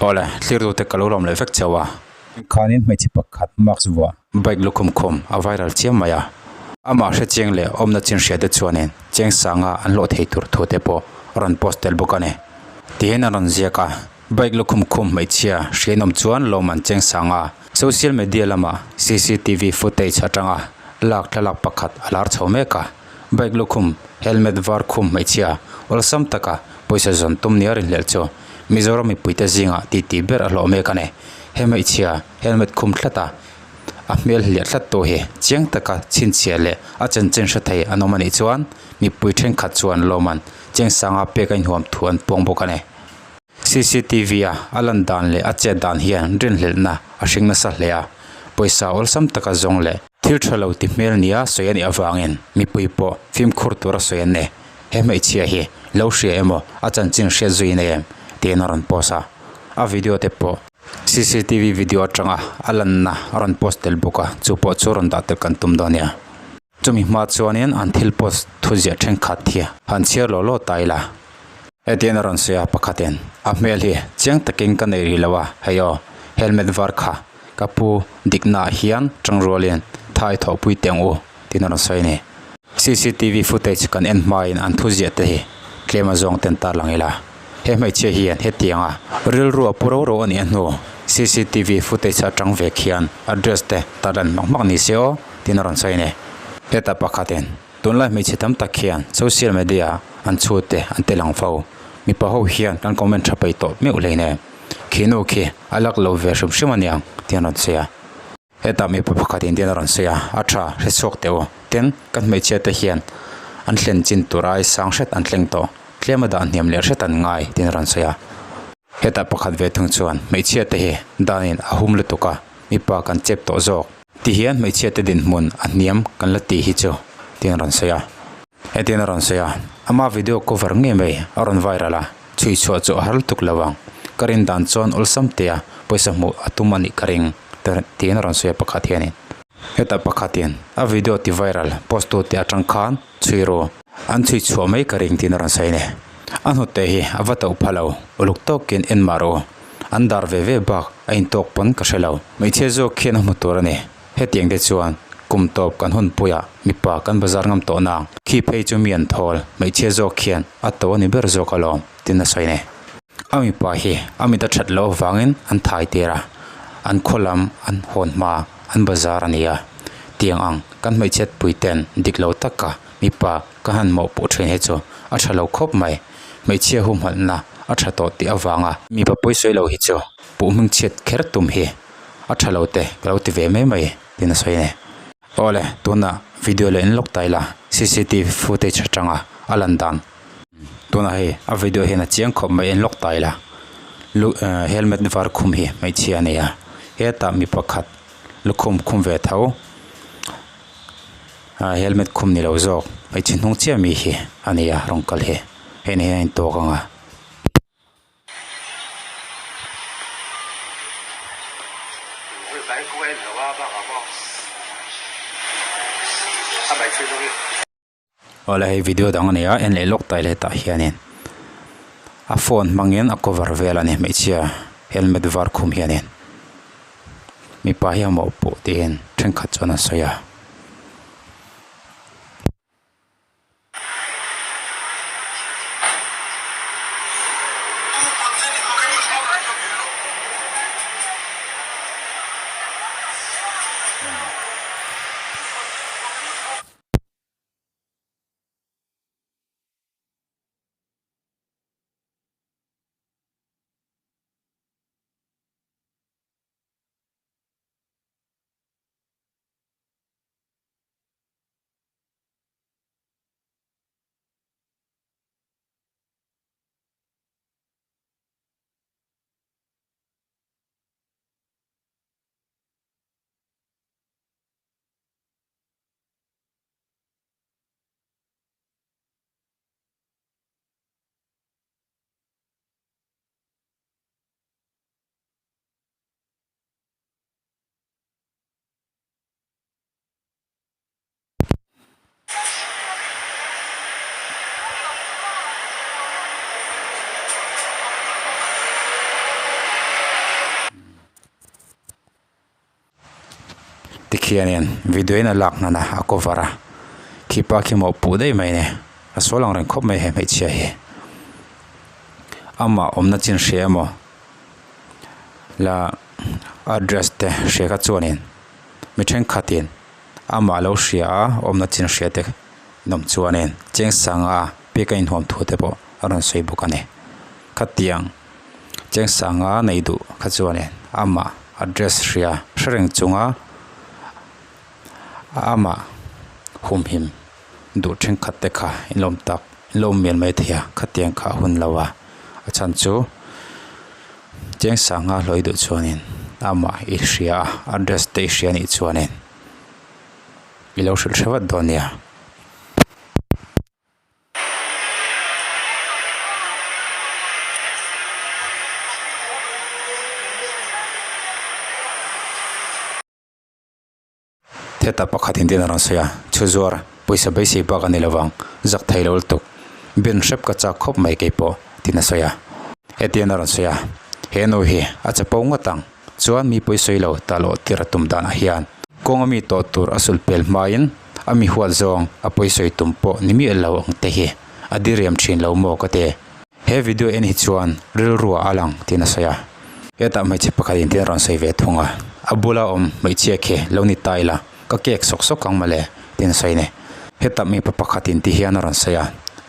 Awle, thlir tute ka lo lawm leh vek chauh a. Khanin hmeichhe pakhat mask vuah bike lukhum khum a viral chiam mai a. Amah hre chiang leh awmna chin hria te chuanin cheng sanga an hlawh thei tur thu te pawh a rawn post tel bawk a ni. Tihian a rawn ziak a, bike lukhum khum hmeichhia hrianawm chuan lawmman cheng sanga social media lama cctv footage atanga lak thlalak pakhat a lar chho mek a. Bike lukhum, helmet var khum hmeichhia awlsam taka pawisa zawn tum nia rinhlelh chu Mizoram mipuite zingah titi ber a hlawh mek a ni. He hmeichhia helmet khum thlata a hmel hliah tlat tu hi chiang taka chhinchhiah leh a chanchin hre thei an awm a nih chuan mipui thenkhat chuan lawman Chengsanga pek a inhuam thu an puang bawk a ni. Cctv a a lan dan leh a chet dan hian rinhlelhna a hring nasa hle a, pawisa awlsam taka zawng leh thil tha lo ti hmel nia sawi a nih avangin mipui pawh fimkhur tura sawi an ni. He hmeichhia hi lo hria emaw a chanchin hriat zui nei em tiin a rawn post a, a video te pawh cctv video atanga a lanna a rawn post tel bawk a, chu pawh chu rawn dah tel kan tum dawn nia. Chumi hma chuanin an thil post thuziah thenkhat hi han chhiar law law ta ila. Hetiang a rawn sawi a, pakhatin a hmel hi chiang takin ka nei rih lo a, hei aw, helmet var kha ka pu diknaah hian tangrualin thai thawhpui teh ang u tiin a rawn sawi a ni. Cctv footage kan en hmain an thuziah te hi tlem a zawng ten tarlang ila. He hmeichhia hian hetianga rilru a pu ro ro a nih a hnu cctv footage atang ve khian address te tarlan hmak hmak ni se aw tiin a rawn sawi a ni. Heta pakhatin tunlai hmeichhe tam tak hian social media an chhut te an tel ang fo. Mipa ho hian kan comment tha peih tawh meuh hle nen khi nu khi a lak lo ve hrim hrim aniang tiin a rawn sawi a. Hetah mipa pakhat in tin a rawn sawi a, a tha hre chhuak teh u. Tin, kan hmeichhia te hian an thlen chin tur ai sang hret an thleng tawh, tlem a dah hniam leh hret an ngai tin a rawn sawi a. Hetah pakhat ve thung chuan hmeichhia te hi danin a hum lutuk a, mipa kan chep tawh zawk. Ti hian hmeichhia te dinhmun a hniam kan la tih hi chu tin a rawn sawi a. Hetin a rawn sawi a, ama video cover ngei mai a rawn viral a, chhui chhuah chu a har lutuk lo ang. Ka rin dan chuan awlsam tea pawisa hmuh a tum a nih ka ring tiin a rawn sawi a pakhat hianin. Heta pakhatin a video ti viral post tu te atang khan chhui ru an chhui chhuah mai ka ring tiin a rawn sawi a ni. A hnute hi a va tauh pha lo, uluk tawkin en mah rawh u. An dar ve ve bak a intawk pawn ka hre lo. Hmeichhia zawk khian a hmu tur a ni. Hetiang te chuan kum tawp kan hun puiah mipa kan bazar ngam tawh nang. Khi phei chu mi an thawl, hmeichhia zawk khian a to a ni ber zawk alawm, tin a sawi nei. A mipa hi a mit a that loh avangin an thai tir a, an khaw lam an hawn hma an bazar a ni a. Tiang ang kan hmeichhiat pui ten dik lo taka mipa ka han mawhpuh thin hi chu a tha lo khawp mai. Hmeichhia humhalhna a tha tawh tih avanga mipa pawisawi lo hi chu puh hmingchhiat kher tum hi a tha lo te ka lo ti ve mai mai tiin a sawi a ni. Awle tunah video leh in lawk ta ila cctv footage atanga a lan dan tunah hei a video hian a chiang khawp mai en lawk ta ila lu eh helmet var khum hi hmeichhia a nei a hetah mi pakhat lukhum khum ve tho ah helmet khum ni lo zawk hmeichhe hnung chiah mi hi a nei a rawng kal hi hei ni hian a intawk ang a. Awle hei video dang a ni a en leh lawk ta ila hetah hianin a phone hmangin a cover vel a ni hmeichhia helmet var khum hianin mipa hi a mawhpuh tiin thenkhat chuan an sawi a. Khianin video in a lak hnan a a cover a khipa khi mawh puh daih mai a ni a sual ang reng khawp mai he hmeichhia hi amah awmna chin hria emaw la address te hria kha chuanin mi thenkhatin amah lo hria a awmna chin hria te nawm chuanin cheng sanga pek a inhuam thu te pawh a rawn sawi bawk a ni khatiang cheng sanga nei duh kha chuanin amah address hria hre reng chunga amah humhim duh thenkhat te kha in lawm tak in lo awm mial mai thei a khatiang kha a hun lo a a chhan chu cheng sanga hlawih duh chuanin amah i hria a address te i hria anih chuanin i lo hrilh hre vat dawn nia. Heta pakhat in tin a rawn sawi a, chhu zuar pawisa beisei bak a ni lo vang, zak thei lo lutuk, bin hrep ka chak khawp mai keipawh tin a sawi a. Hetiang a rawn sawi a, he nu hi a chapo ngawt ang, chuan mi pawisawi lo ta loh tir a tum danah hian kawng a mi tawh tur a sulh pel hmain a mi huat zawng a pawisawi tum pawh ni miah lo ang te hi a diriam thin lo maw ka ti. He video en hi chuan rilru ah a lang tiin a sawi a. Hetah hmeichhe pakhat in tin a rawn sawi ve thung a, a bula awm hmeichhia khi lo ni ta ila ka kek sawk sawk ang mawle tiin a sawi a ni. Hetah mipa pakhat in ti hian a rawn sawi a,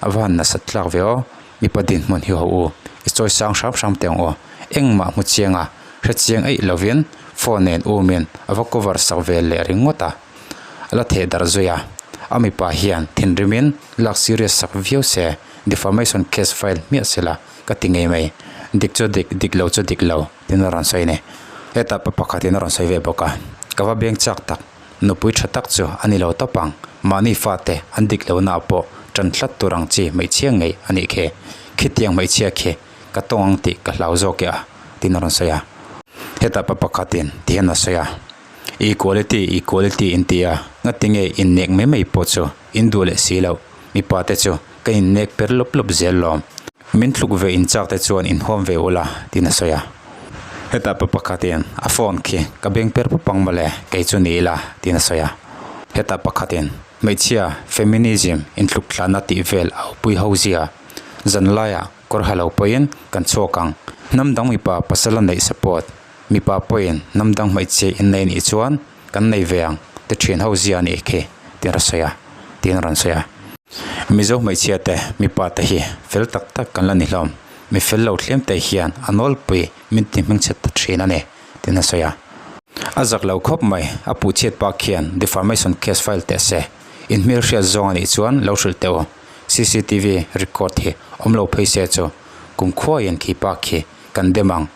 a va han nasat tlak ve aw, mipa dinhmun hi ho u, i chawi sang hram hram teh ang aw, engmah hmu chiang a, hre chiang eih lovin phone nen umin a va cover sak vel leh ringawt a, a la theh darh zui a, a mipa hian thinrimin lak serious sak viau se. Defamation case file hmiah se la ka ti ngei mai. Dik chu dik, dik lo chu dik lo tiin a rawn sawi a ni. Hetah pa pakhatin a rawn sawi ve bawk a, ka va beng chak tak, nupui tha tak chu a ni lo tawp ang, mahni fate an dik lohna ah pawh tan tlat tur ang chi hmeichhia ngei a nih khi, khitiang hmeichhia khi ka tawng ang tih ka hlau zawk e a tiin a rawn sawi a. Hetah pa pakhatin tihian a sawi a, Equality, equality in ti a, ngatinge innek mai mai pawh chu in duh leh si loh. Mipa te chu ka innek per lawp lawp zel lawm. Min tluk ve inchak te chuan inhuam ve ula tiin a sawi a. Hetah pa pakhatin a phone khi ka beng per pawp ang mawle kei chu ni ila tiin a sawi a. Hetah pakhatin hmeichhia feminism intluk tlanna tih vel a upui ho zia zanlaiah kawr ha lo pawhin kan chhuak ang. Hnam dang mipa pasal a neih support mipa pawhin hnam dang hmeichhia innei nih chuan kan nei ve ang ti thin ho zia a nih khi tiin a sawi a tiin a rawn sawi a. Mizo hmeichhia te mipa te hi fel tak tak kan la ni hlawm mi fel lo thlem te hian a nawlpui min ti hmingchhe ta thin a ni tiin a sawi a. A zak lo khawp mai a puhchhiat pa khian defamation case file teh se in hmelhriat zawng a nih chuan lo hrilh teh u cctv record hi awm lo phei se chu kumkhuaiin khi pa khi kan dem ang.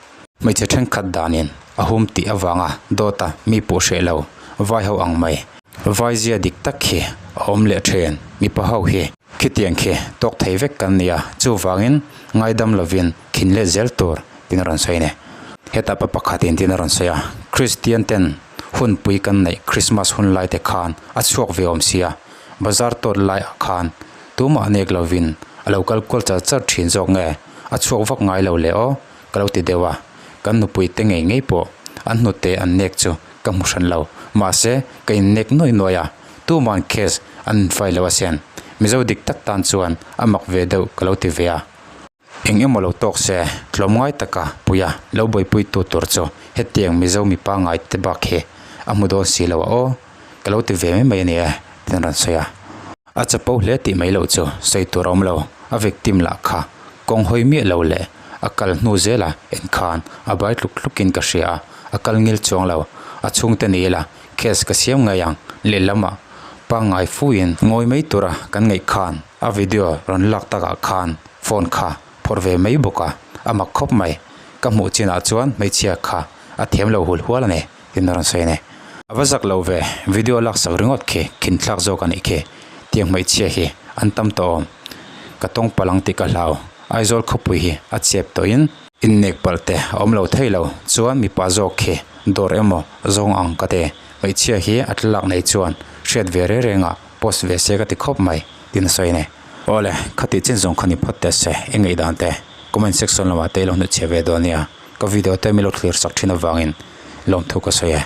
Hmeichhe thenkhat danin a hum tih avanga dawta mi puh hreh lo vai ho ang mai. Vai zia dik tak khi a awm leh then mipa ho hi khitiang khi tawk thei vek kan nia chuvangin ngaidam lovin khin let zel tur tin a rawn sawi a ni. Hetah pa pakhatin tin a rawn sawi a, Kristian ten hunpui kan neih Krismas hun lai te khan a chhuak ve awm sia, bazar tawt laiah khan tumah nek lovin a lo kal kual char char thin zawk nge a chhuak vak ngai lo le aw. Ka lo ti deuh a, kan nupui te ngei ngei pawh an hnute an nek chu ka hmu hran lo. Mahse, ka innek nuai nuai a, tuma'n case an infai lo asin. Mizo dik tak tan chuan a mak ve deuh ka lo ti ve a. Eng emaw lo tawk se, tlawmngai taka puia lo buaipuitu tur chu hetiang Mizo mi pangngai te bak hi a hmu dawn si lo a aw, ka lo ti ve mai mai a ni e, tiin a rawn sawi a. A chapo hle tih mai loh chu sawi tur a awm lo, a victim lah kha kawng hawi miah lo leh a kal hnu zela en khan a bai tluk tlukin ka hria a, a kal ngil chuang lo. A chhungte ni ila case ka siam ngei ang lehlamah pangngai fuiin ngawi mai tura kan ngaih khan a video rawn lak takah khan phone kha phawrh ve mai bawk a, a mak khawp mai. Ka hmuh chinah chuan hmeichhia kha a thiam lo hul hual a ni. Tin a rawn sawi a ni. A va zak lo ve, video laksak ringawt khi khin thlak zawk a nih khi. Tiang hmeichhia hi an tam tawh awm. Ka tawng palh ang tih ka hlau. Aizawl khawpui hi a chep tawhin. Innek palh te a awm lo thei lo. Chuan mipa zawk khi dawr emaw zawng ang ka ti. Hmeichhia hi a thlalak nei chuan hriat ve reng rengah post ve se ka ti khawp mai, tin a sawi a ni. Awle, khatih chin zawng kha ni phawt teh se, i ngaihdan te comment section lamah te i lo hnuchhiah ve dawn nia. Ka video te mi lo thlir sak thin avangin lawmthu ka sawi e.